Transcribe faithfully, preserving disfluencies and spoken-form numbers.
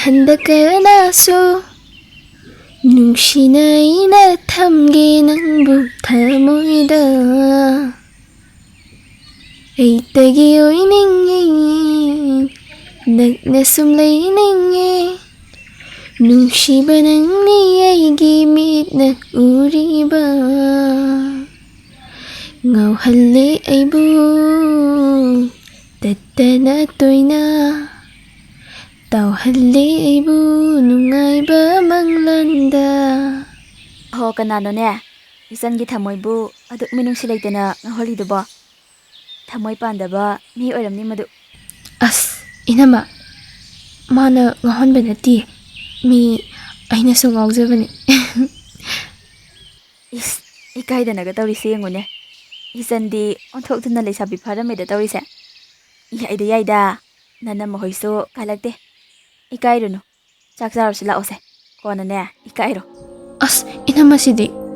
ꯍꯟꯗꯛ ꯀꯅꯥꯁꯨ ꯅꯨꯡꯁꯤꯅ ꯑꯩꯅ ꯊꯝꯒꯦ ꯅꯪꯕꯨ ꯊꯃꯣꯏꯗ꯫ ꯑꯩꯇꯒꯤ ꯑꯣꯏꯅꯤꯡꯉꯤ, ꯅꯛꯅ ꯁꯨꯝ ꯂꯩꯅꯤꯡꯉꯤ꯫ ꯅꯨꯡꯁꯤꯕ ꯅꯪꯅꯤ ꯑꯩꯒꯤ ꯃꯤꯠꯅ ꯎꯔꯤꯕ꯫ ꯉꯥꯎꯍꯜꯂꯦ ꯑꯩꯕꯨ ꯇꯠꯇꯅ ꯇꯣꯏꯅ꯫ ꯇꯥꯎꯍꯜꯂꯦ ꯑꯩꯕꯨ ꯅꯨꯡꯉꯥꯏꯕ ꯃꯪꯂꯥꯟꯗ꯫ ꯍꯣ, ꯀꯅꯥꯅꯣꯅꯦ ꯏꯆꯟꯒꯤ ꯊꯃꯣꯏꯕꯨ ꯑꯗꯨꯛ ꯃꯤꯅꯨꯡꯁꯤ ꯂꯩꯇꯅ ꯉꯥꯎꯍꯜꯂꯤꯗꯨꯕꯣ? ꯊꯃꯣꯏ ꯄꯥꯟꯗꯕ ꯃꯤ ꯑꯣꯏꯔꯝꯅꯤ ꯃꯗꯨ꯫ ꯑꯁ, ꯏꯅꯝꯃ, ꯃꯥꯅ ꯉꯥꯎꯍꯟꯕ ꯅꯠꯇꯦ, ꯃꯤ ꯑꯩꯅꯁꯨ ꯉꯥꯎꯖꯕꯅꯤ꯫ ꯏꯁ, ꯏꯀꯥꯏꯗꯅꯒ ꯇꯧꯔꯤꯁꯦ ꯌꯦꯡꯉꯨꯅꯦ꯫ ꯏꯆꯟꯗꯤ ꯑꯣꯟꯊꯣꯛꯇꯨꯅ ꯂꯩꯁꯥꯕꯤ ꯐꯥꯔꯝꯃꯦꯗ ꯇꯧꯔꯤꯁꯦ꯫ ꯌꯥꯏꯗ, ꯌꯥꯏꯗ, ꯅꯅꯝꯃ ꯍꯣꯏꯁꯨ ꯀꯥꯏꯂꯛꯇꯦ꯫ ꯏꯀꯥꯏꯔꯨꯅꯨ, ꯆꯥꯛ ꯆꯥꯔꯨꯁꯤ ꯂꯥꯛꯑꯣꯁꯦ꯫ ꯀꯣꯟꯅꯅꯦ, ꯏꯀꯥꯏꯔꯣ꯫ ꯑꯁ, ꯏꯅꯝꯃꯁꯤꯗꯤ꯫